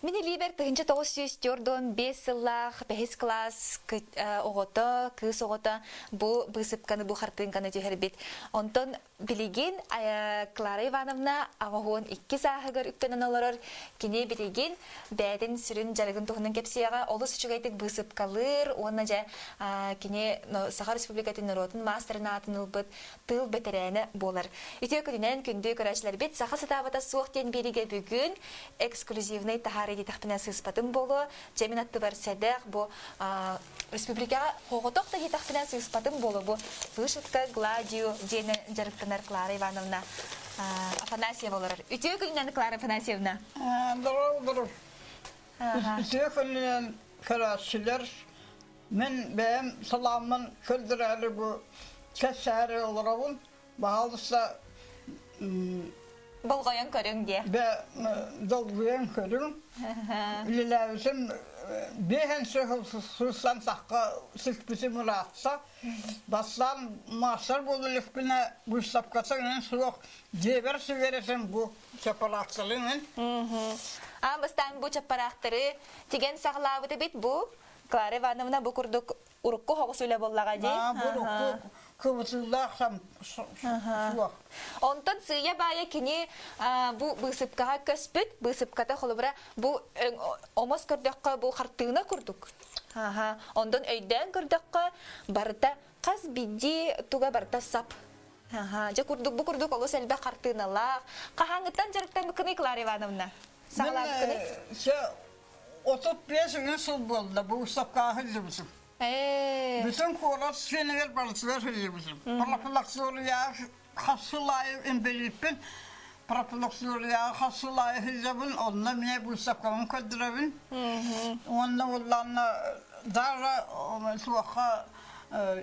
Мин илиибэр 1945 сыллаах бэһис кылаас оҕото, кыыс оҕото бу быысыпканы, бу хартыыҥканы түһэрбит. Онтон билигин Клара Ивановна 82 сааһыгар үктэнэн олорор. Кини билигин бэйэтин сүрүн дьарыгын туһунан кэпсиэҕэ. Олус үчүгэйдик быысыпкалыыр уонна дьэ кини Саха Республикатын норуотун маастарын аатын ылбыт тыыл бэтэрээнэ буолар. Үтүө күнүнэн күндү көрөөччүлэрбит Саха сатаабата суох диэн биэриигэ бүгүн эксклюзивнай таһаарыы диэтэхпинэ сыыспатым буолуо. Дьэ мин аттыбар сэдэх бу республикаҕа хоҕотох да диэтэхпинэ сыыспатым буолуо бу вышивка гладью диэни дьарыктанар Клара Ивановна Афанасьева олорор. Үтүө күнүнэн Клара Афанасьевна. Здорово, Үтүө күнүнэн көрөөччүлэр Мин бэйэм салааммын көрдөрөөрү бу кэпсээри олоробун. Баһаалыста Болҕойон көрүҥ диэ. Бэ долгуйан көрүҥ. Үлэлээбитим биэһэн сылсан сахха сыспытым ыраатта. Бастаан маастар буола иликпинэ быыстапката иҥин суох дьиэбэр сигэретим бу чапараахтары иҥин. Аан бастаан бу чаппараахтары тигэн саҕалаабыт эбит бу Клара Ивановна бу курдук урукку хоҕус үлэ буоллаҕа дии. Бу урукку кыбытыылаах суох. Онтон сыыйа-баайа кини бу быысыпкаҕа көспүт, быысыпката холобура бу омос көрдөххө бу хартыына курдук. Онтон өйдөөн көрдөххө барыта хас биирдии туга барыта сап. Дьэ курдук бу курдук олус элбэх хартыыналаах. Хаһааҥҥыттан дьарыктаммыккыный Клара Ивановна? Саҕалаабыккыный? 35 үҥү сыл буолла бу устапкаҕа сылдьыбытым. Бүтүн куорат сиэнигэр барытыгар сылдьыбытым. Профилакторияҕа хас сыл аайы инбэлииппин, профилакторияҕа хас сыл аайы сылдьабын, онно эмиэ быыстапкабын көрдөрөбүн. Уонна уоллаанна даже суохха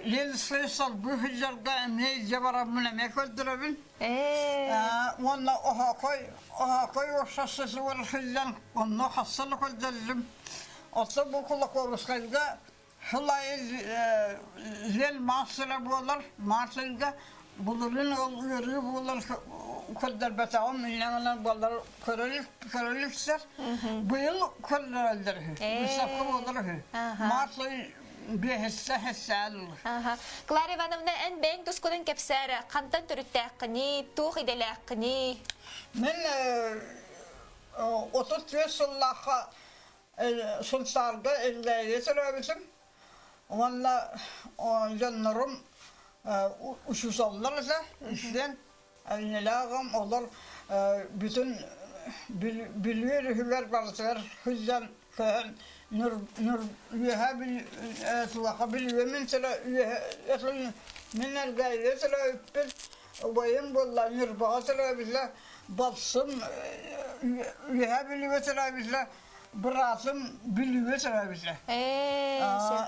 Ленскэй салбыы сылдьарга эмиэ илдьэ бараммын эмиэ көрдөрөбүн. Уонна оһоокой оһоокой уопсастыбатыгар сылдьан онно хасса да көрдөрдүм. Оттон бу Кулаковскайга сыл аайы лен маастара буолар, маастарга былырыын ол ыарыы буолар көрдөрбөтөҕүм, инньэ буолар көрөлүксэр. Быйыл көрдөрөллөр үһү, выставка буолар үһү. Маастар Биэһэссэ хэссээн Клара Ивановна, эн бэйэҥ тускунан кэпсээр, хантан төрүттээххиний, туох идэлээххиний? Мин 34 сыллаахха Сунтаарга Элгээйигэ төрөөбүтүм. Уонна дьоннорум учууталлар этэ, үстэн. Иннилээҕим олор бүтүн Бүлүү өрүһүгэр барытыгар сылдьан көһөн Нур Нур үөһэ Туохха Бүлүүгэ мин сыра үөһэ мин Элгээйигэ төрөөбүппүн убайым буолла Ньурбаҕа төрөөбүтэ балсым Үөһээ Бүлүүгэ төрөөбүтэ быраатым Бүлүүгэ төрөөбүтэ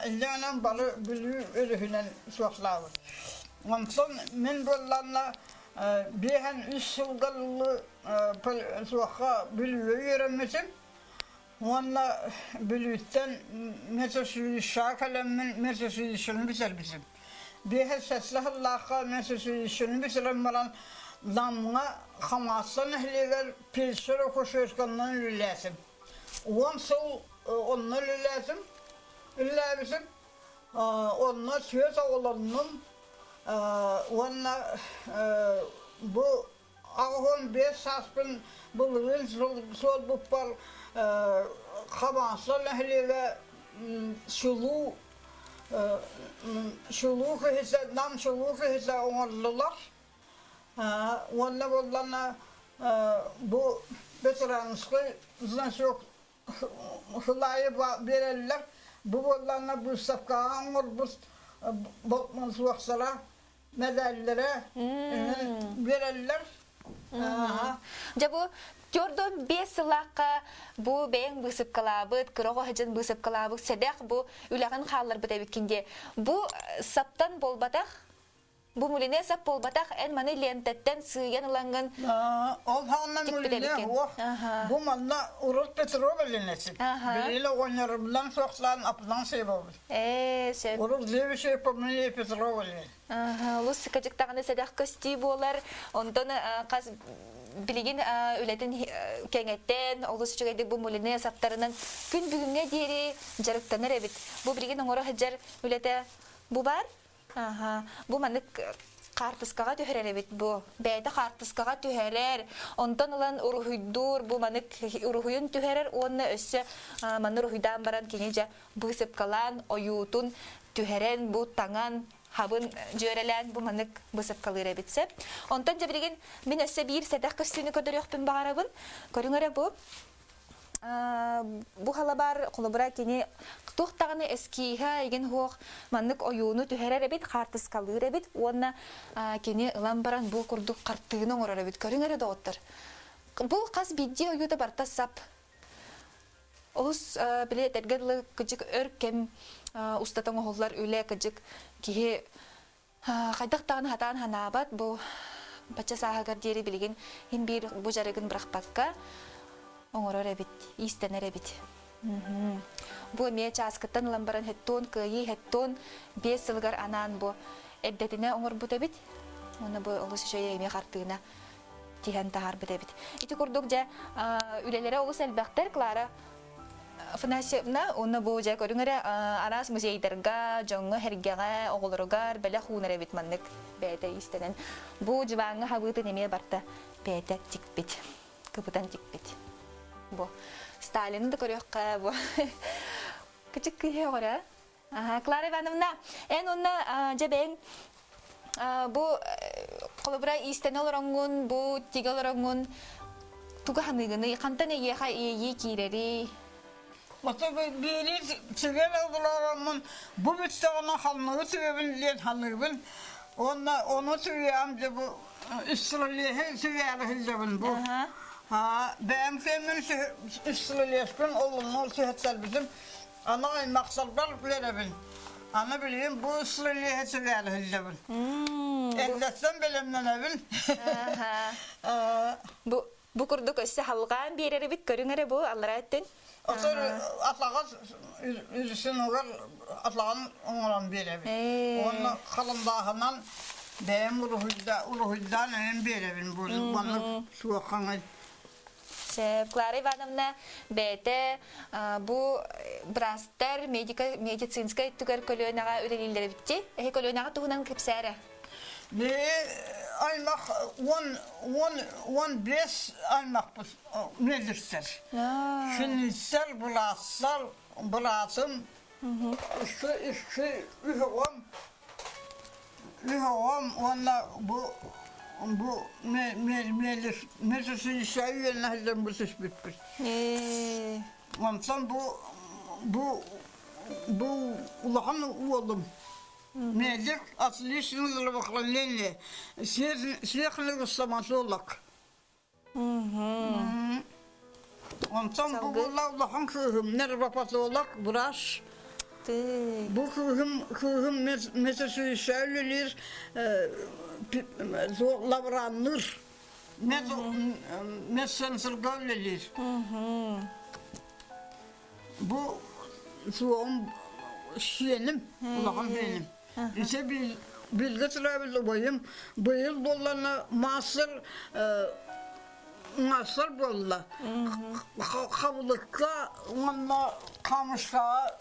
Инньэ бары Бүлүү өрүһүнэн суохлаабыт Онтон мин буоллаҕына биэһэн үс сылга дылы суохха Бүлүүгэ үөрэммитим уонна Бүлүүттэн медучилищеҕа кэлэммин медучилищены бүтэрбитим. Биэһэ сэттэ сыллаахха медучилищены бүтэрэн баран Намҥа Хамаҕатта нэһилиэгэр фельдшер-акушерканан үлэлээтим. 10 сыл онно үлэлээтим, үлэлээбитим. Онно сүөт оҕолоннум уонна бу 85 сааспын былырыын суолбуппар Хамаҕатта нэһилиэгэ чулуу чулуу киһитэ Нам чулуу киһитэ оҥордулар уонна буоллаҕына бу ветеранскай значок Сыл аайы биэрэллэр. Бу буоллаҕына быыстапкаҕа оҥорбут суохтара, мэдээллэрэ биэрэллэр. Дьэ бу төрдөн биэс сыллаахха бу бэйэҥ быысыпкалаабыт, кыра оҕо сылдьан быысыпкалаабыт сэдэх бу үлэҕин хаалларбыт эбиккин диэ. Бу саптан буолбатах Бу мулине сап буолбатах, эн маны лиэнтэттэн сыыйан ылаҥҥын Ол хаанна мулине уох бу манна урут Петров элинэсин. Билили оҕонньорумнан суохлаан апынан сыйбабыт. Ээ, сөп. Урут Левичей помнили Петров элин. Улус кыдьыктаҕына сэдэх көстүү буолар. Онтон хас билигин үлэтин кэҥэттэн, олус үчүгэйдик бу мулины саптарынан күн бүгүҥҥэ диэри дьарыктанар эбит. Бу билигин оҥоро сылдьар үлэтэ бу баар. Аха. Бу маннык хаартыскаҕа түһэрэр эбит бу. Бэйэтэ хаартыскаҕа түһэрэр, онтон ылан уруһуйдуур, бу маннык уруһуйун түһэрэр уонна өссө манны уруһуйдаан баран кини дьэ быысыпкалаан ойуутун түһэрэн бу таҥан хабын дьүөрэлээн бу маннык быысыпкалыыр эбит сөп. Онтон дьэ билигин мин өссө биир сэдэх көстүүнү көрдөрүөхпүн баҕарабын. Көрүҥ эрэ бу. Бу халабар холобура кини туох даҕаны эскииһэ игин суох маннык ойууну түһэрэр эбит, хаартыскалыыр эбит уонна кини ылан баран бу курдук хартыына оҥорор эбит. Көрүҥ эрэ доҕоттор. Бу хас биирдии ойуута барыта сап. Олус били этэргэ дылы кыдьык өр кэм устата оҥоһуллар үлэ кыдьык киһи Хайдах даҕаны сатаан санаабат бу бачча сааһыгар диэри билигин иһин биир бу дьарыгын бырахпакка оҥорор эбит, иистэнэр эбит. Бу эмиэ чааскыттан ылан баран хэттуон кыайыы хэттуон 5 сылыгар анаан бу эрдэтинэ оҥорбут эбит. Уонна бу олус үчүгэй эмиэ хартыына тиһэн таһаарбыт эбит. Ити курдук дьэ үлэлэрэ олус элбэхтэр Клара Афанасьевна уонна бу дьэ көрүҥ эрэ араас музейдарга, дьоҥҥо-сэргэҕэ, оҕолоругар бэлэх уунар эбит маннык бэйэтэ иистэнэн. Бу дьыбааҥҥа хабыытын эмиэ барта бэйэтэ тикпит, кыбытан тикпит. Бу Сталины да көрүөххэ бу кычык кыыһы оҕоро. Клара Ивановна, эн уонна дьэ бэйэҥ бу холобура иистэнэ олороҥҥун, бу тигэ олороҥҥун тугу саныыгыный? Хантан эйиэхэ иэйии киирэрий? Ото биири сүгэн олороммун бу бүттэҕинэ ханныгы сүгэбин диэн саныыбын. Уонна ону сүгэҕим дьэ бу үстүрэлиэһи сүгээри сылдьабын бу. Бэйэм кэммин үстүрэлиэспин олуннур сүһэттэрбитим Аны аймахтарбар үөрэбин. Аны билигин бу сыллиэһэ сүгээри сылдьабын. Эрдэттэн бэлэмнэнэбин. Бу бу курдук өссө халҕаан биэрэр эбит көрүҥ эрэ бу аллараа өттүн. Отор атаҕа үрүсүн угар атаҕын оҥорон биэрэбин. Уонна халандааһынан бэйэм уруһуйдаан эҥин биэрэбин бу маннык суоххаҥый. Сөп. Клара Ивановна бэйэтэ бу быраастар медика медицинскэй өттүгэр көлүөнэҕэ үлэлииллэр эбит Эһи көлүөнэҕэ туһунан кэпсээрэ. Аймах 10 15 аймахпыт медиктэр. Шинниттэр, быраастар, быраатым, үстү үстү үс оҕом Үс оҕом уонна бу бу медицинскэй үөрэнэ сылдьан бу түспүппүт. Онтон бу бу бу улахан уолум медик отличный здравоохранение сверхлый стоматолог. Онтон бу буолла улахан кыыһым нервопатолог врач. Бу кыыһым кыыһым медсестричка үлэлиир лаборанныыр медцентрга үлэлиир. Бу суоҕум сиэним, улахан сиэним. Ise билгэ төрөөбүт убайым быйыл буоллана маастар маастар буолла. Хабылыкка уонна Камышкаҕа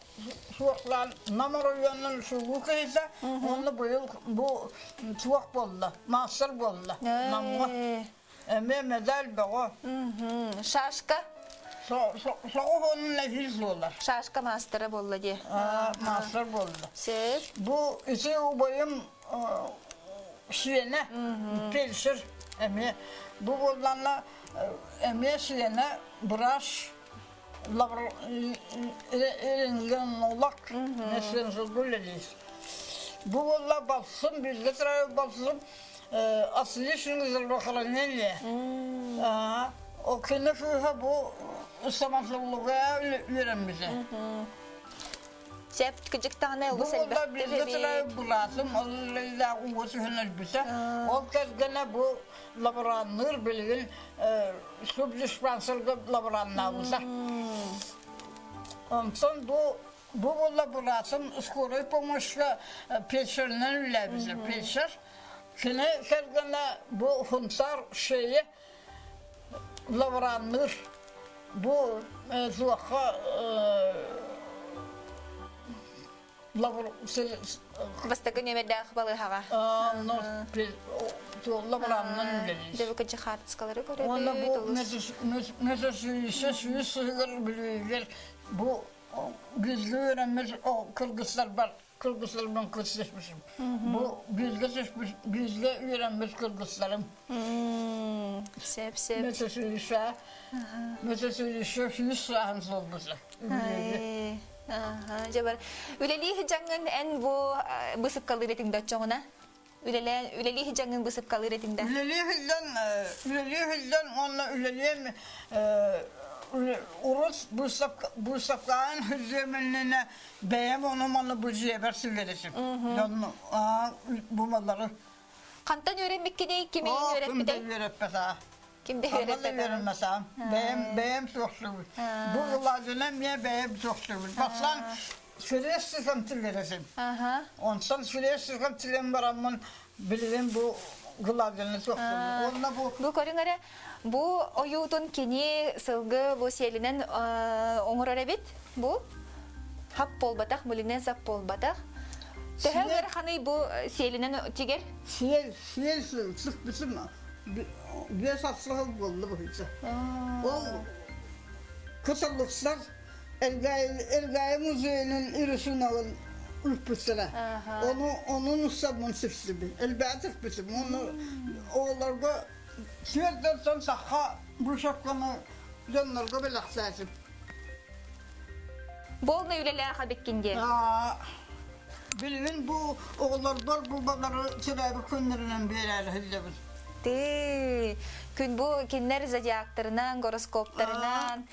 суохлаан Нам оройуонун сулуу киһитэ уонна быйыл бу суох буолла, маастар буолла Намҥа. Эмиэ медаль бөҕө. Шашка? Соҕус уонна нэһиил буолар. Шашка маастара буолла дии. Маастар буолла. Сөп. Бу ити убайым сиэнэ, фельдшер эмиэ. Бу буоллаҕына эмиэ сиэнэ быраас рентгенолог үлэлиир. Бу буолла балсым, биллэ турар балсым отличное здравоохранение. Ол кини кыыһа бу стоматология үөрэммитэ. Сөп кыдьыктаҕына Бу олус уолла элбэхтик биллэ турар эбит. былаатым, ол үлэлээх ууга түһэн өлбүтэ. Ол кэргэнэ бу лаборанныыр билигин субдиспансерга лабораннаабыта. Онтон бу бу буолла быраатым скорой помощька фельдшеринэн үлэлээбитэ. Фельдшер. Кини кэргэнэ бу Хунтар шея. лаборанныыр. Бу суохха Бастакы нүөмэрдээх балыыһаҕа. Лабораннан үлэлиир. Дьэ хаартыскалары көрөбүт. Уонна бу 100 сылыгар бүлүүгэр бу бииргэ үөрэммит кыргызтарбар кыргызтарбын кырсыспышым. Бу бииргэ бииргэ үөрэммит кыргызтарым. Сөп, сөп. Мөтөсүлүшэ, мөтөсүлүшэ сүүс сааһын суолбута. Дьэ бар. Үлэлии сыдьаҥҥын эн бу бысыпкалыыр этиҥ да оччоҕуна? Үлэлии сыдьаҥҥын бысыпкалыыр этиҥ да? Үлэлии сылдьан, үлэлии сылдьан уонна үлэлиэм урут быыстапкаҕын сылдьыам иннинэ бэйэм ону-маны бу дьиэбэр сүлэрисим. Дьон бу маллары Хантан үөрэммиккиний? Ким эйигин үөрэппитэй? Ким да үөрэппэтэ. Ким да үөрэппэтэ. үөрэммэтэ. Бэйэм бэйэм суохсубут. Бу ылаадынан эмиэ бэйэм суохсубут. Бастаан сүрээс сыһан тилэресим. Онтон сүрээс сыһан тилэн бараммын билигин бу гладины суохсубут. Уонна бу Бу көрүҥ эрэ, бу ойуутун кини сылгы бу сиэлинэн оҥорор эбит. Бу хап буолбатах, мулинен сап буолбатах. Төһө ыараханый бу сиэлинэн тигэр? Сиэл, сиэл сыппытым биэс сыл буолла быһыыта. Ол кыталыксар Эргээйи музейын рисуногун ыыппыттара. Ону онун устаммын сипсибин. Элбэҕи сиппитим. Ону оҕолорго түөрт сахха бушапканы дьоннорго бэлэхтээтим. Полный үлэлээх эбиккин диэн. Билигин бу оҕолорбор бу балары төрөөбүт күннэринэн биэрээри сылдьабын. Ты күн бу кинилэр зодиактарынан, гороскоптарынан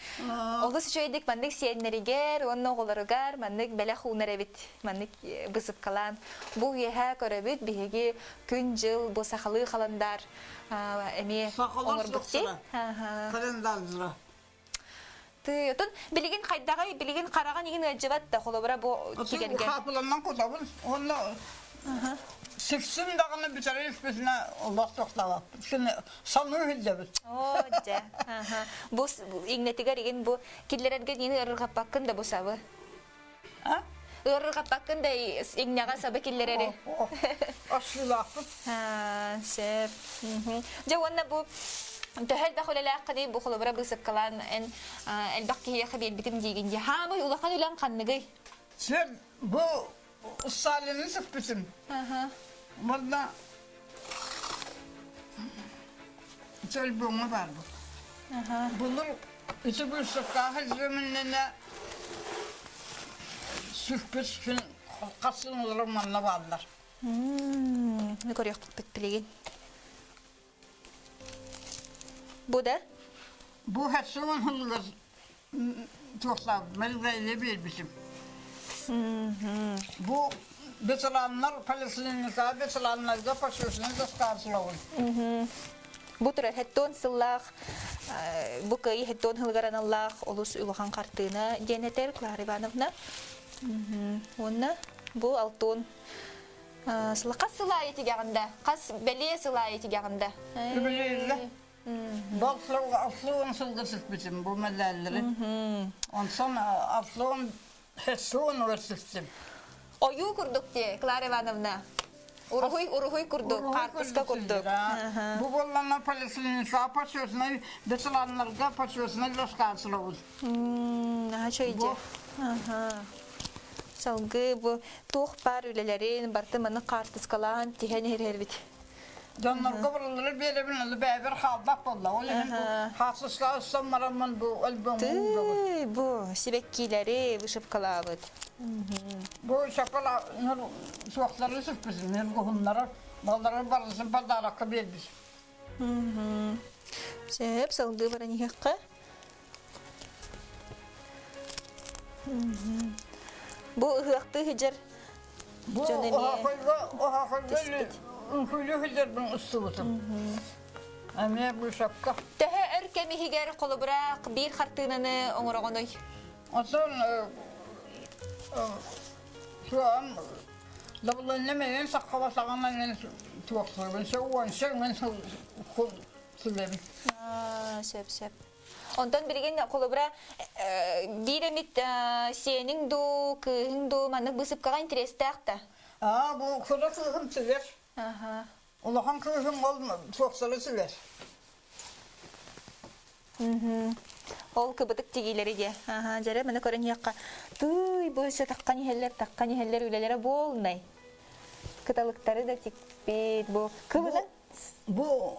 олус үчүгэйдик маннык сиэннэригэр уонна оҕолоругар маннык бэлэх уунар эбит маннык бысыпкалаан бу үөһэ көрөбүт биһиги күн-дьыл бу сахалыы халандаар эмиэ оҥорбут дии. Календарь Тыы, отон билигин хайдаҕый, билигин хараҕын игин ыалдьыбат да, холобура бу тигэргэ. Хаапыланнан кутабын, уонна сиксин даҕаны бүтэрин испитинэ олох тохтообоппут. Син саныы сылдьабыт. Оо, дьэ. Бу иҥнэтигэр игин бу киллэрэргэ диин ыарырҕаппаккын да бу сабы. А? Ыарырҕаппаккын да иҥнэҕэ сабы киллэрэри. Асыылаахпыт. Сөп. Дьэ уонна бу төһө элбэх үлэлээххиний бу холобура быысапкалаан эн элбэх киһиэхэ биэрбитим диигин дии. Хаамый улахан үлэҥ ханныгый? Сен бу Сталины сыппытым. Уонна Чөлбөҥө баар бу. Былыр ити быыстапкаҕа сылдьымыннана сүкпүт күн хассын олорон манна бааллар. Көрүөхпүт билигин. Бу да? Бу хассын хыллар туохтаах мэлгэйи биэрбитим. Бу ветераннар поликлиника ветераннарга почетный доставлабын. Бу турар хеттон сыллаах бу кыайы хеттон сылыгар аналлаах олус улахан хартыына диэн этэр Клара Ивановна. Уонна бу алтон сыла хас сыл аайы тигэҕинда? Хас бэлиэ сыл аайы тигэҕинда? Үбүлүөйүллэ. Бу сылга сыспытым бу мэлээллэри. Онсон Аслуон Хесуон өлсүстүм. Ойуу курдук дии, Клара Ивановна. Уруһуй, уруһуй курдук, хаартыска курдук. Бу буоллана поликлиника почетный ветераннарга почетный рассказывал. Наһаа чөйдө. Салгыы бу туох баар үлэлэрин барыта маны хаартыскалаан тиһэн иһэрбит. Дьоннорго барылары биэрэбин, аны бэйэбэр хаалбат буолла. Ол иһин бу хаартыскаҕа устан бараммын бу өлбөҥ Тыы, бу сибэккилэри вышивкалаабыт. Бу шоколад суохтары сыппытын, ньургуһуннары, баллары барысын подарокка биэрбит. Сөп, салгыы баран иһиэххэ. Бу ыһыахтыы сылдьар Бу дьон эмиэ оһохойго оһохойго түспүт. үҥкүүлүү сылдьарбын устубутум. Эмиэ быысапка. Төһө өр кэм иһигэр холобура биир хартыынаны оҥороҕунуй? Оттон суом дабылынна менен саххаба саҕана мен туохсуйбун сө уонча мен сүлэбин. Сөп, сөп. Онтон билигин холобура биир эмит сиэниҥ дуу, кыыһыҥ дуу маннык быысыпкаҕа интэриэстээх да? Аа, бу кыра кыыһым сүлэр. Улахан кыыһым ол суохсары сүлэр. Ол кыбытык тигиилэри диэ. Аха, дьэрэ маны көрөн иһиэххэ. Тыый, бу өссө таххан иһэллэр, таххан иһэллэр үлэлэрэ буолнай. Кыталыктары да тикпит бу. Кыбынан Бу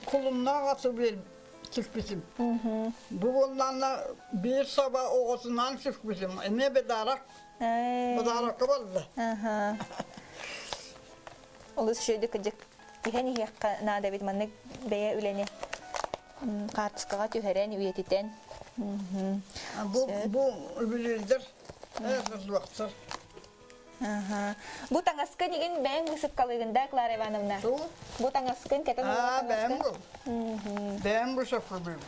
кулуннаах аты биэр түспүтүм. Бу буоллаанна биир саба оҕотунаан түспүтүм. Эмиэ бедаарак. Бедааракка барда. Олус үчүгэйдик кырдьык түһэн иһиэххэ наада эбит маннык бэйэ үлэни хаартыскаҕа түһэрэн үйэтитэн. Бу бу үбүлүөйдэр суохтар. Бу таҥаскын игин бэйэҥ высыпкалыыгын да, Клара Ивановна? Бу таҥаскын кэтэн Аа, бэйэм бу. Бэйэм бу саппылыыбын.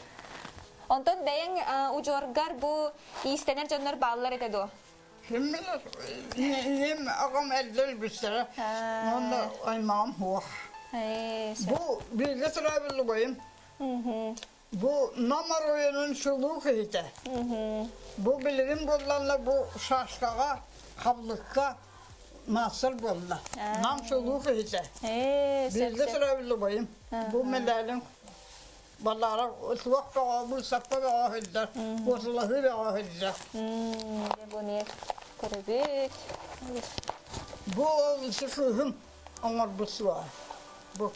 Онтон бэйэҥ удьуоргар бу иистэнэр дьоннор бааллар этэ дуо? Ким билэр, ийэм аҕам эрдэ өлбүттэрэ, уонна аймаҕым суох. Бу бииргэ төрөөбүт убайым. Бу Нам оройуонун чулуу киһитэ. Бу билигин буолланна бу шашкаҕа, хабылыкка маастар буолла. Нам чулуу киһитэ. Бииргэ төрөөбүт убайым. Бу мэлээлин балаара суох бөҕө, быысапка бөҕө сылдьар, куотулаһыы бөҕө сылдьар. Бу көрөбүт. Бу ол кыыһым оҥорбут суоҕа. Бу.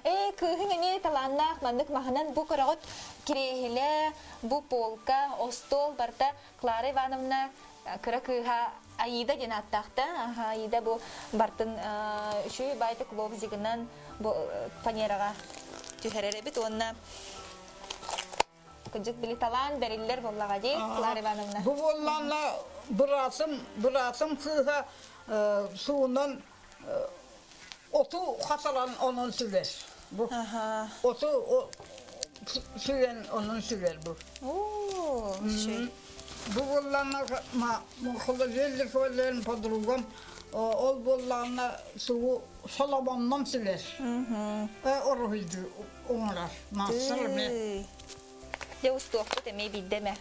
Ээ, кыыһыҥ эмиэ талааннаах маннык маһынан бу көрөҕүт кириэһилэ, бу полка, остуол барыта Клара Ивановна кыра кыыһа Аида диэн ааттаахта. Аха, Аида бу бартын үчүгэй баайтык лобзигынан бу фанераҕа түһэрэр эбит уонна Кырдьык били талаан бэриллэр буоллаҕа дии, Клара Ивановна. Бу буоллаҕына быраатым, быраатым кыыһа суунан оту хатаран онон сүлэр. Бу оту сүлэн онон сүлэр бу. Оо, Бу буоллаҕына холодильник подругам ол буоллаҕына сугу соломоннон сүлэр. Оруһуйду оҥорор. Маастар эмиэ. Дьэ устуохпут эмиэ биирдэ эмэ.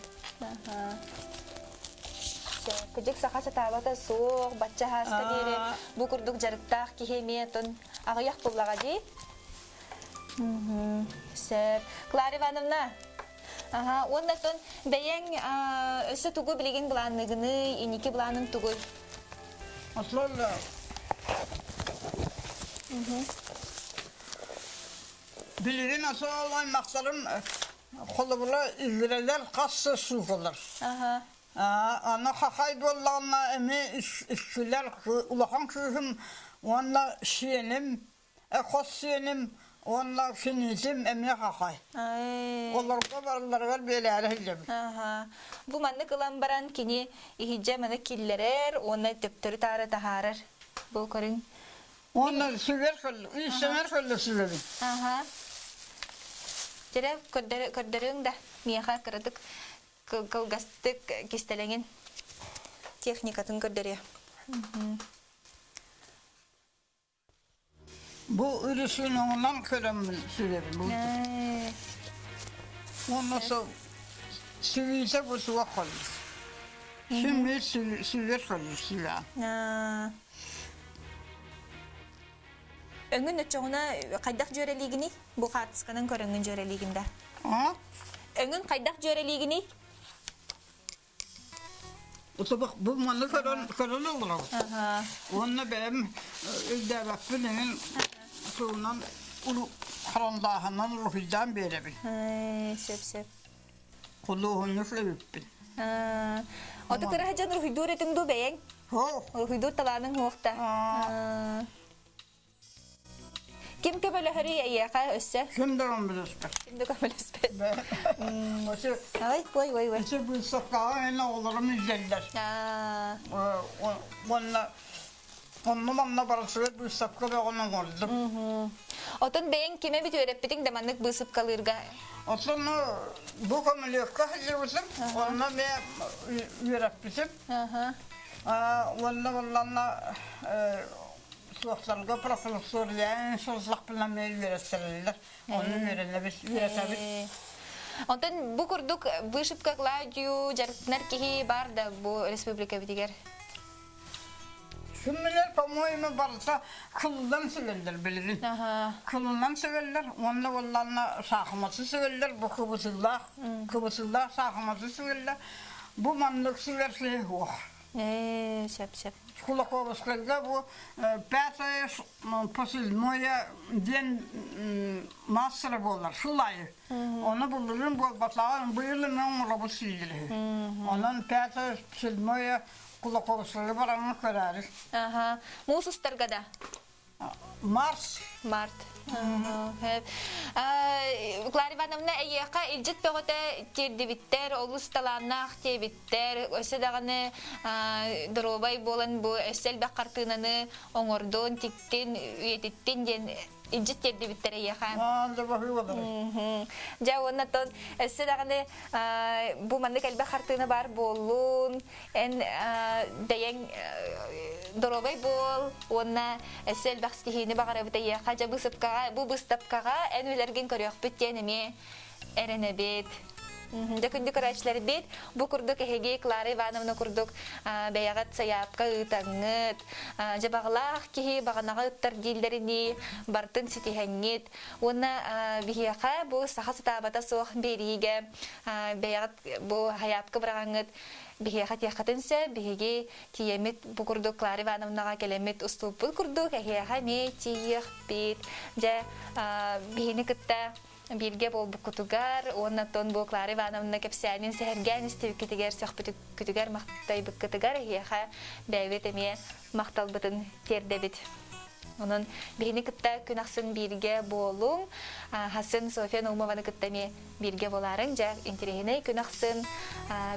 Кыдьык саха сатаабата суох, бачча хааска диэри бу курдук дьарыктаах киһи эмиэ тон аҕыйах буллаҕа дии. Сөп. Клара Ивановна, аха, уонна тон бэйэҥ өссө тугу билигин былаанныгыный, инники былааның тугуй? Ослон Билигин осуол аймахтарым холобура игирэлэр хас да суукалар. Аны хахай буоллаҕына эмиэ үскүлэр улахан кыыһым уонна сиэним, хос сиэним уонна киниитим эмиэ хахай. Олорго барыларыгар биэлээри сылдьабын. Бу маннык ылан баран кини иһирдьэ маны киллэрэр уонна төптөрү-таары таһаарар. Бу көрүҥ Уонна сүгэр үссэнэр көллө сүгэбин. Аха. Дьэрэ көрдөрүөҥ да миэхэ кыратык кылгастык кистэлэҥин техникатын көрдөрүө. Бу үрүсүн оҥонон көрөммүн сүгэбин. Уонна сол сүгүүтэ бу суох холлус. Сүммүт сүгэр холлус сүлээн. Өҥүн оччоҕуна хайдах дьүөрэлиигиний? Бу хаартысканан көрөҥҥүн дьүөрэлиигин да? Өҥүн хайдах дьүөрэлиигиний? Бу маны көрөн көрөн олоробут. Уонна бэйэм өйдөөбөппүн эҥин суунан харандааһынан уруһуйдаан биэрэбин. Сөп сөп. Худуоһунньук эбиппин. Ото кыра дьон уруһуйдуур этиҥ дуу бэйэҥ? Суох. Уруһуйдуур талааныҥ суох да? Ким көмөлөһөрүй эйиэхэ өссө? Ким да көмөлөспөт. Ким да көмөлөспөт. Ой, ой, ой, ой. Ити быыстапкаҕа эн оҕолорум илдьэллэр. Уонна Онно манна барытыгар быыстапка бөҕөнү оҥордум. Отон бэйэҥ ким эбит үөрэппитиҥ да маннык быысыпкалыырга? Оттон бу көмүлүөккэ сылдьыбытым, онно эмиэ үөрэппитим. Уонна булланна Суохтарга профилакторияны сыллахпына эмиэ үөрэттэрэллэр. Ону үөрэнэбит, үөрэтэбит. Онтон бу курдук вышивка гладью дьарыктанар киһи бар да бу республикабытыгар? Сүммүлэр, по-моему, барыта кылынан сөгөллөр билигин. Кылынан сөгөллөр, уонна буоллаҕына саахыматы сөгөллөр, бу кыбытыылаах, кыбытыылаах саахыматы сөгөллөр. Бу маннык сүгэр киһи суох. Ээ, сөп, сөп. Кулаковскайга бу пятое посыльное диэн маастара буолар, сыл аайы. Ону былырыын буолбатаҕын, быйыл эмэ оҥоробут сиилиһи. Онон пятое, седьмое Кулаковскайга бараммыт көрөөрү. Аха. Муус устарга да? Марс. Март. Клара Ивановна, эйиэхэ илдьит бөҕөтө тиэрдибиттэр, олус талааннаах диэбиттэр, өссө даҕаны доруобай буолан бу өссө элбэх хартыынаны оҥордун, тиктин, үйэтиттин диэн илдьит тиэрдибиттэр эйиэхэ. Дьэ уонна тон өссө даҕаны бу маннык элбэх хартыына баар буоллун, эн бэйэҥ доруобай буол уонна өссө элбэх ситиһиини баҕарабыт эйиэхэ. Дьэ быысыпкаҕа, бу быыстапкаҕа эн үлэргин көрүөхпүт диэн эмиэ эрэнэбит. Дьэ күндү көрөөччүлэрбит, бу курдук эһиги Клара Ивановна курдук бэйэҕит сайаапка ыытаҥҥыт, дьэ баҕалаах киһи баҕанаҕа ыттар дииллэринии барытын ситиһэҥҥит уонна биһиэхэ бу саха сатаабата суох биэриигэ бэйэҕит бу сайаапка быраҕаҥҥыт биһиэхэ тиэххитин сөп, биһиги тиийэммит бу курдук Клара Ивановнаҕа кэлэммит устубуппут курдук эһиэхэ эмиэ тиийиэхпит. Дьэ биһини кытта бииргэ буолбуккутугар уонна оттон бу Клара Ивановна кэпсээнин сэһэргээн истибиккитигэр, сөхпүткүтүгэр, махтайбыккытыгар эһиэхэ бэйэбит эмиэ махталбытын тиэрдэбит. Онон биһини кытта күн ахсын бииргэ буолуҥ. Хасын Софья Наумованы кытта эмиэ бииргэ буолаарыҥ. Дьэ, интэриэһинэй күн ахсын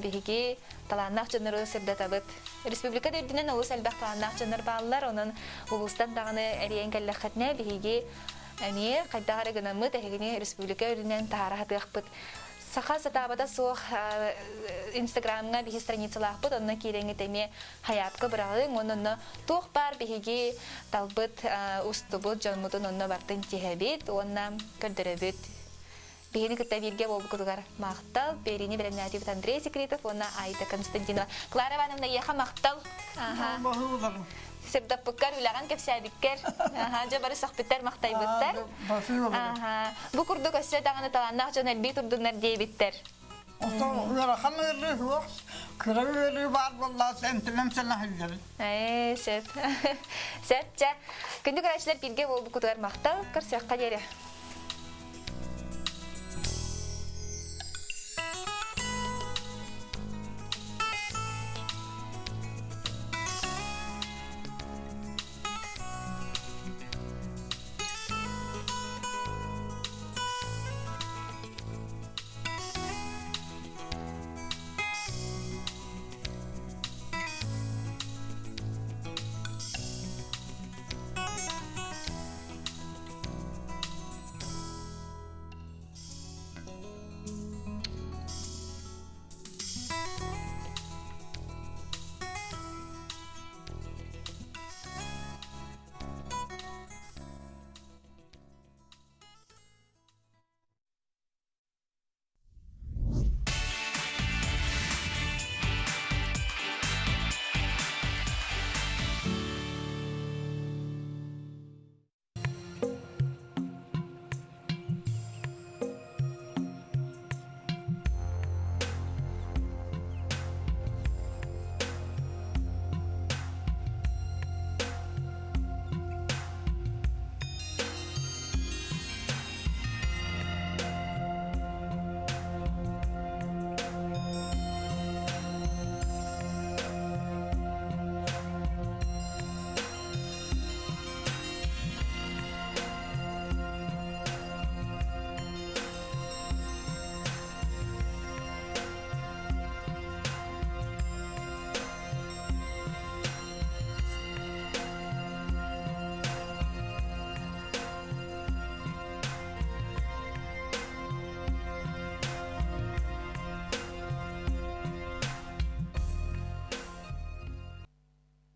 биһиги талааннаах дьоннору сырдатабыт. Республика да үрдүнэн олус элбэх талааннаах дьоннор бааллар. Онон улуустан даҕаны эрийэн кэллэххитинэ биһиги Эмиэ хайдах эрэ гынаммыт эһигини республика үрдүнэн таһаара сатыахпыт. Саха сатаабата суох инстаграмҥа биһи страницалаахпыт, онно киирэҥҥит эмиэ хайаапка быраҕыҥ, уонна онно туох баар биһиги талбыт устубут дьоммутун онно бартын тиһэбит уонна көрдөрөбүт. Биһини кытта бииргэ буолбуккутугар махтал. Биэриини бэлэмнээтибит Андрей Секретов уонна Айта Константинова. Клара Ивановна, эйиэхэ махтал. Сырдаппыккар, үлэҕин кэпсээбиккэр. Дьэ бары сөхпүттэр, махтайбыттар. Бу курдук өссө даҕаны талааннаах дьон элбии турдуннар диэбиттэр. Оттон ыарахан ыарыы суох, кыра ыарыы баар буоллаҕа эмтэнэн сэлэһэллэбит. Ээ, сөп. Сөп, чэ. Күндү көрөөччүлэр бииргэ буолбуккутугар махтал. Көрсүөххэ диэри.